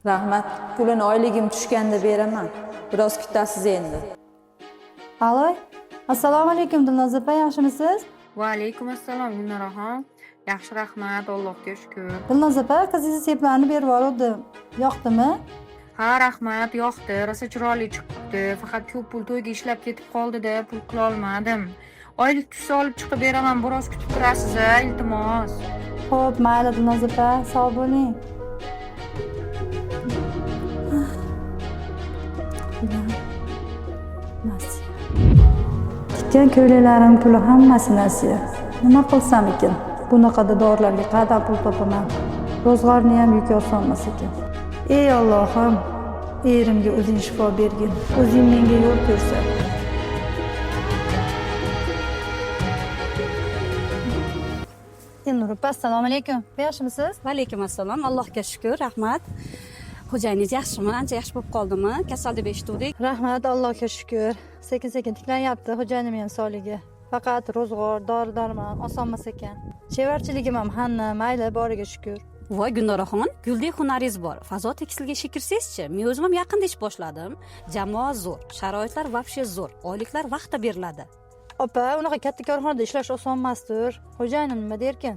Rahmat. Pulini oyligim tushganda beraman. Biroz kutasiz endi. Alo, assalomu alaykum, Dilnoz opa, yaxshimisiz? Va alaykum assalom, Gulnoraxon. Yaxshi, rahmat, Allohga shukur. Dilnoz opa, qizingiz seplarni berib yuboruvdim, yoqdimi? Ha, rahmat, yoqdi, rosa chiroyli chiqibdi. Faqat ko'p pul to'yga ishlab ketib qoldi-da, pul qilolmadim. Oylik tushsa olib chiqib beraman, biroz kutib turasiz, a, iltimos. Xo'p, mayli, Dilnoz opa, sog' bo'ling. Nasiya. Tikkan ko'ylaklarim puli hammasi nasiya. Nima qilsam ekan? Bunaqada dorilarga qayerdan pul topaman? Ro'zg'orni ham yuki osonmas ekan. Ey Allohim, erimga o'zing shifo bergin, o'zing menga yo'l ko'rsat. Elnur opa, assalomu alaykum. Yaxshimisiz? Va alaykum assalom. Allohga shukur, rahmat. Xo'jayingiz yaxshimi? Ancha yaxshi bo'lib qoldimi? Kasal deb eshituvdik. Rahmat, Allohga shukur. Sekin sekin tiklanyapti xo'jayinim ham sog'ligi. Faqat ro'zg'or, dori darmon osonmas ekan. Chevarchiligim ham hanna, mayli, boriga shukur. Voy, Gulnoraxon, guldek hunaringiz bor. Fazo tekstilga ishga kirsangizchi? Men o'zim ham yaqinda ish boshladim. Jamoa zo'r, sharoitlar вообще zo'r, oyliklar vaqtida beriladi. Opa, unaqa katta korxonada ishlash oson emasdir. Xo'jayinim nima derkan?